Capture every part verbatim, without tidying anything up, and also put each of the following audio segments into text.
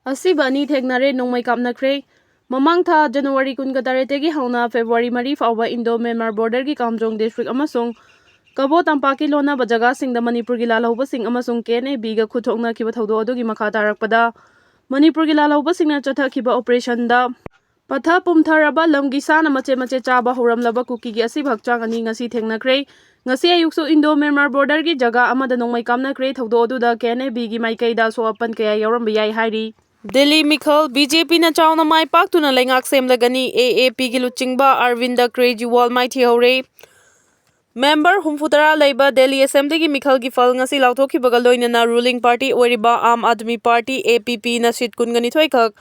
ꯑꯁꯤꯕ ꯑꯅꯤ ꯊꯦꯡꯅꯔꯦ, ꯅꯣꯡꯃꯩ ꯀꯥꯞꯅꯈ꯭ꯔꯦ꯫ ꯃꯃꯥꯡ ꯊꯥ ꯖꯅꯋꯥꯔꯤ ꯀꯨꯟꯒ ꯇꯔꯦꯠꯇꯒꯤ ꯍꯧꯅ ꯐꯦꯕ꯭ꯔꯨꯋꯥꯔꯤ ꯃꯔꯤ ꯐꯥꯎꯕ ꯏꯟꯗꯣ ꯃ꯭ꯌꯥꯟꯃꯥꯔ ꯕꯣꯔꯗꯔꯒꯤ ꯀꯥꯝꯖꯣꯡ ꯗꯤꯁꯇ꯭ꯔꯤꯛ ꯑꯃꯁꯨꯡ ꯀꯕꯣ ꯇꯝꯄꯥꯛꯀꯤ ꯂꯣꯟꯅꯕ ꯖꯒꯥꯁꯤꯡꯗ ꯃꯅꯤꯄꯨꯔꯒꯤ ꯂꯥꯜꯍꯧꯕꯁꯤꯡ ꯑꯃꯁꯨꯡ ꯀꯦ ꯑꯦꯟ ꯑꯦ ꯕꯤꯒ ꯈꯨꯠꯊꯣꯛꯅꯈꯤꯕ ꯊꯧꯗꯣꯛ ꯑꯗꯨꯒꯤ ꯃꯈꯥ ꯇꯥꯔꯛꯄꯗ ꯃꯅꯤꯄꯨꯔꯒꯤ ꯂꯥꯜꯍꯧꯕꯁꯤꯡꯅ ꯆꯠꯊꯈꯤꯕ ꯑꯣꯄꯔꯦꯁꯟꯗ ꯄꯠꯊ ꯄꯨꯝꯊꯔꯕ ꯂꯝꯒꯤ ꯁꯥꯅ ꯃꯆꯦꯠ ꯃꯆꯦꯠ ꯆꯥꯕ ꯍꯧꯔꯝꯂꯕ ꯀꯨꯀꯤꯒꯤ ꯑꯁꯤꯕ ꯍꯛꯆꯥꯡ ꯑꯅꯤ ꯉꯁꯤ ꯊꯦꯡꯅꯈ꯭ꯔꯦ꯫ ꯉꯁꯤ ꯑꯌꯨꯛꯁꯨ ꯏꯟꯗꯣ ꯃ꯭ꯌꯥꯟꯃꯥꯔ ꯕꯣꯔꯗꯔꯒꯤ ꯖꯒꯥ ꯑꯃꯗ ꯅꯣꯡꯃꯩ ꯀꯥꯞꯅꯈ꯭ꯔꯦ꯫ ꯊꯧꯗꯣꯛ ꯑꯗꯨꯗ ꯀꯦ ꯑꯦꯟ ꯑꯦ ꯕꯤꯒꯤ ꯃꯥꯏꯀꯩꯗ ꯑꯁꯣꯛ ꯑꯄꯟ ꯀꯌꯥ ꯌꯥꯎꯔꯝꯕ ꯌꯥꯏ ꯍꯥꯏꯔꯤ꯫ ꯗꯤꯜꯂꯤ ꯃꯤꯈꯜ, ꯕꯤ ꯖꯦ ꯄꯤꯅ ꯆꯥꯎꯅ ꯃꯥꯏ ꯄꯥꯛꯇꯨꯅ ꯂꯩꯉꯥꯛ ꯁꯦꯝꯂꯒꯅꯤ, ꯑꯦ ꯑꯦ ꯄꯤꯒꯤ ꯂꯨꯆꯤꯡꯕ ꯑꯔꯕꯤꯟꯗ ꯀ꯭ꯔꯦꯖꯤꯋꯥꯜ ꯃꯥꯏꯊꯤꯍꯧꯔꯦ꯫ ꯃꯦꯝꯕꯔ ꯍꯨꯝꯐꯨꯇꯔꯥ ꯂꯩꯕ ꯗꯤꯜꯂꯤ ꯑꯦꯁꯦꯝꯕ꯭ꯂꯤꯒꯤ ꯃꯤꯈꯜꯒꯤ ꯐꯜ ꯉꯁꯤ ꯂꯥꯎꯊꯣꯛꯈꯤꯕꯒ ꯂꯣꯏꯅꯅ ꯔꯨꯂꯤꯡ ꯄꯥꯔꯇꯤ ꯑꯣꯏꯔꯤꯕ ꯑꯥꯝ ꯑꯥꯗꯃꯤ ꯄꯥꯔꯇꯤ, ꯑꯦ ꯄꯤ ꯄꯤꯅ ꯁꯤꯠ ꯀꯨꯟꯒ ꯅꯤꯊꯣꯏ ꯈꯛ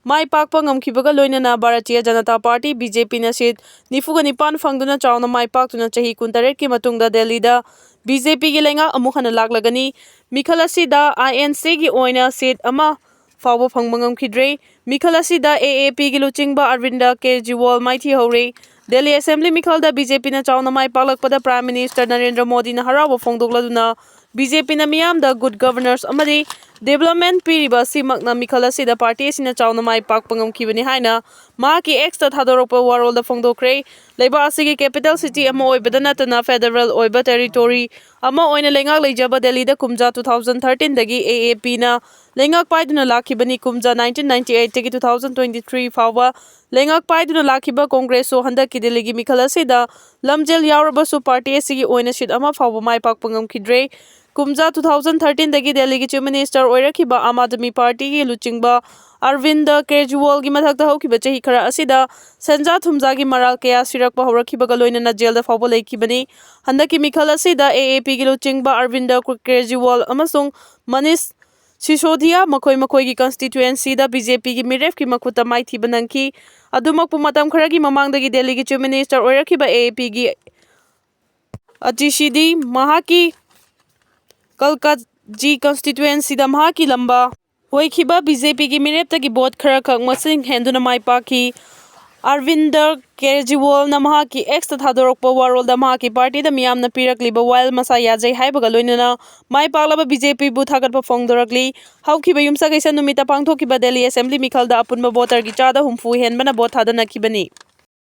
ꯃꯥꯏ ꯄꯥꯛꯄ ꯉꯝꯈꯤꯕꯒ ꯂꯣꯏꯅꯅ Bharatiya Janata party, B J ꯄꯤꯅ ꯁꯤꯠ ꯅꯤꯐꯨꯒ ꯅꯤꯄꯥꯟ ꯐꯪꯗꯨꯅ ꯆꯥꯎꯅ ꯃꯥꯏ ꯄꯥꯛꯇꯨꯅ ꯆꯍꯤ ꯀꯨꯟꯇꯔꯦꯠꯀꯤ ꯃꯇꯨꯡꯗ ꯗꯦꯜꯂꯤꯗ ꯕꯤ ꯖꯦ ꯄꯤꯒꯤ ꯂꯩꯉꯥꯛ ꯑꯃꯨꯛ ꯍꯟꯅ ꯂꯥꯛꯂꯒꯅꯤ꯫ ꯃꯤꯈꯜ ꯑꯁꯤꯗ ꯑꯥꯏ ꯑꯦꯟ ꯁꯤꯒꯤ ꯑꯣꯏꯅ ꯁꯤꯠ ꯑꯃ ꯐꯥꯎꯕ ꯐꯪꯕ ꯉꯝꯈꯤꯗ꯭ꯔꯦ꯫ ꯃꯤꯈꯜ ꯑꯁꯤꯗ ꯑꯦ ꯑꯦ ꯄꯤꯒꯤ ꯂꯨꯆꯤꯡꯕ ꯑꯔꯕꯤꯟꯗ Kejriwal ꯃꯥꯏꯊꯤꯍꯧꯔꯦ꯫ Delhi assembly ꯃꯤꯈꯜꯗ B J ꯄꯤꯅ ꯆꯥꯎꯅ ꯃꯥꯏ ꯄꯥꯛꯂꯛꯄꯗ ꯄ꯭ꯔꯥꯏꯝ ꯃꯤꯅꯤꯁꯇꯔ ꯅꯔꯦꯟꯗ꯭ꯔ ꯃꯣꯗꯤꯅ ꯍꯔꯥꯎꯕ ꯐꯣꯡꯗꯣꯛꯂꯗꯨꯅ ꯕꯤ ꯖꯦ ꯄꯤꯅ ꯃꯤꯌꯥꯝꯗ ꯒꯨꯗ ꯒꯚꯔꯅꯦꯟꯁ ꯑꯃꯗꯤ ꯗꯤꯕ꯭ꯂꯞꯃꯦꯟ ꯄꯤꯔꯤꯕ ꯑꯁꯤꯃꯛꯅ ꯃꯤꯈꯜ ꯑꯁꯤꯗ ꯄꯥꯔꯇꯤ ꯑꯁꯤꯅ ꯆꯥꯎꯅ ꯃꯥꯏ ꯄꯥꯛꯄ ꯉꯝꯈꯤꯕꯅꯤ ꯍꯥꯏꯅ ꯃꯍꯥꯛꯀꯤ ꯑꯦꯛꯁꯇ ꯊꯥꯗꯣꯔꯛꯄ ꯋꯥꯔꯣꯜꯗ ꯐꯣꯡꯗꯣꯛꯈ꯭ꯔꯦ꯫ ꯂꯩꯕꯥꯛ ꯑꯁꯤꯒꯤ ꯀꯦꯄꯤꯇꯦꯜ ꯁꯤꯇꯤ ꯑꯃ ꯑꯣꯏꯕꯗ ꯅꯠꯇꯅ ꯐꯦꯗꯔꯦꯜ ꯑꯣꯏꯕ ꯇꯦꯔꯤꯇꯣꯔꯤ ꯑꯃ ꯑꯣꯏꯅ ꯂꯩꯉꯥꯛ ꯂꯩꯖꯕ ꯗꯦꯜꯂꯤꯗ ꯀꯨꯝꯖꯥ ꯇꯨ ꯊꯥꯎꯖꯟ ꯊꯥꯔꯇꯤꯟꯗꯒꯤ ꯑꯦ ꯑꯦ ꯄꯤꯅ ꯂꯩꯉꯥꯛ ꯄꯥꯏꯗꯨꯅ ꯂꯥꯛꯈꯤꯕꯅꯤ꯫ ꯀꯨꯝꯖꯥ ꯅꯥꯏꯟꯇꯤꯟ ꯅꯥꯏꯟꯇꯤ ꯑꯩꯠꯇꯒꯤ ꯇꯨ ꯊꯥꯎꯖꯟ ꯇ꯭ꯋꯦꯟꯇꯤ ꯊ꯭ꯔꯤ ꯐꯥꯎꯕ ꯂꯩꯉꯥꯛ ꯄꯥꯏꯗꯨꯅ ꯂꯥꯛꯈꯤꯕ ꯀꯣꯡꯒ꯭ꯔꯦꯁꯁꯨ ꯍꯟꯗꯛꯀꯤ ꯗꯤꯜꯂꯤꯒꯤ ꯃꯤꯈꯜ ꯑꯁꯤꯗ ꯂꯝꯖꯦꯜ ꯌꯥꯎꯔꯕꯁꯨ ꯄꯥꯔꯇꯤ ꯑꯁꯤꯒꯤ ꯑꯣꯏꯅ ꯁꯤꯠ ꯑꯃ ꯐꯥꯎꯕ ꯃꯥꯏ ꯄꯥꯛꯄ ꯉꯝꯈꯤꯗ꯭ꯔꯦ꯫ ꯀꯨꯝꯖꯥ ꯇꯨ ꯊꯥꯎꯖꯟ ꯊꯥꯔꯇꯤꯟꯗꯒꯤ ꯗꯦꯜꯂꯤꯒꯤ ꯆꯤꯐ ꯃꯤꯅꯤꯁꯇꯔ ꯑꯣꯏꯔꯛꯈꯤꯕ ꯑꯥꯝ ꯑꯥꯗꯃꯤ ꯄꯥꯔꯇꯤꯒꯤ ꯂꯨꯆꯤꯡꯕ ꯑꯔꯕꯤꯟꯗ ꯀꯦꯖꯔꯤꯋꯥꯜꯒꯤ ꯃꯊꯛꯇ ꯍꯧꯈꯤꯕ ꯆꯍꯤ ꯈꯔ ꯑꯁꯤꯗ ꯁꯦꯟꯖꯥ ꯊꯨꯝꯖꯥꯒꯤ ꯃꯔꯥꯜ ꯀꯌꯥ ꯁꯤꯔꯛꯄ ꯍꯧꯔꯛꯈꯤꯕꯒ ꯂꯣꯏꯅꯅ ꯖꯦꯜꯗ ꯐꯥꯎꯕ ꯂꯩꯈꯤꯕꯅꯤ꯫ ꯍꯟꯗꯛꯀꯤ ꯃꯤꯈꯜ ꯑꯁꯤꯗ ꯑꯦ ꯑꯦ ꯄꯤꯒꯤ ꯂꯨꯆꯤꯡꯕ ꯑꯔꯕꯤꯟꯗ ꯀꯦꯖꯔꯤꯋꯥꯜ ꯑꯃꯁꯨꯡ ꯃꯅꯤꯁ ꯁꯤꯁꯣꯗꯤꯌꯥ ꯃꯈꯣꯏ ꯃꯈꯣꯏꯒꯤ ꯀꯟꯁꯇꯤꯇ꯭ꯌꯨꯑꯦꯟꯁꯤꯗ ꯕꯤ ꯖꯦ ꯄꯤꯒꯤ ꯃꯤꯔꯦꯞꯀꯤ ꯃꯈꯨꯠꯇ ꯃꯥꯏꯊꯤꯕ ꯅꯪꯈꯤ꯫ ꯑꯗꯨꯃꯛꯄꯨ ꯃꯇꯝ ꯈꯔꯒꯤ ꯃꯃꯥꯡꯗꯒꯤ ꯗꯦꯜꯂꯤꯒꯤ ꯆꯤꯐ ꯃꯤꯅꯤꯁꯇꯔ ꯑꯣꯏꯔꯛꯈꯤꯕ ꯑꯦ ꯑꯦ ꯄꯤꯒꯤ ꯑꯇꯤꯁꯤꯗꯤ ꯃꯍꯥꯛꯀꯤ ꯀꯜꯀꯥꯖꯤ ꯀꯟꯁꯇꯤꯇ꯭ꯌꯨꯑꯦꯟꯁꯤꯗ ꯃꯍꯥꯛꯀꯤ ꯂꯝꯕꯥ ꯑꯣꯏꯈꯤꯕ ꯕꯤ ꯖꯦ ꯄꯤꯒꯤ ꯃꯤꯔꯦꯞꯇꯒꯤ ꯚꯣꯠ ꯈꯔꯈꯛ ꯃꯁꯤꯡ ꯍꯦꯟꯗꯨꯅ ꯃꯥꯏ ꯄꯥꯛꯈꯤ꯫ ꯑꯔꯕꯤꯟꯗ ꯀꯦꯖ꯭ꯔꯤꯋꯥꯜꯅ ꯃꯍꯥꯛꯀꯤ X-ꯇ ꯊꯥꯗꯣꯔꯛꯄ ꯋꯥꯔꯣꯜꯗ ꯃꯍꯥꯛꯀꯤ ꯄꯥꯔꯇꯤꯗ ꯃꯤꯌꯥꯝꯅ ꯄꯤꯔꯛꯂꯤꯕ ꯋꯥꯌꯦꯜ ꯃꯁꯥ ꯌꯥꯖꯩ ꯍꯥꯏꯕꯒ ꯂꯣꯏꯅꯅ ꯃꯥꯏ ꯄꯥꯛꯂꯕ BJPꯕꯨ ꯊꯥꯒꯠꯄ ꯐꯣꯡꯗꯣꯔꯛꯂꯤ꯫ ꯍꯧꯈꯤꯕ ꯌꯨꯝꯁꯀꯩꯁ ꯅꯨꯃꯤꯠꯇ ꯄꯥꯡꯊꯣꯛꯈꯤꯕ ꯗꯦꯜꯂꯤ ꯑꯦꯁꯦꯝꯕ꯭ꯂꯤ ꯃꯤꯈꯜꯗ ꯑꯄꯨꯟꯕ ꯚꯣꯇꯔꯒꯤ ꯆꯥꯗ ꯍꯨꯝꯐꯨ ꯍꯦꯟꯕꯅ ꯚꯣꯠ ꯊꯥꯗꯅꯈꯤꯕꯅꯤ꯫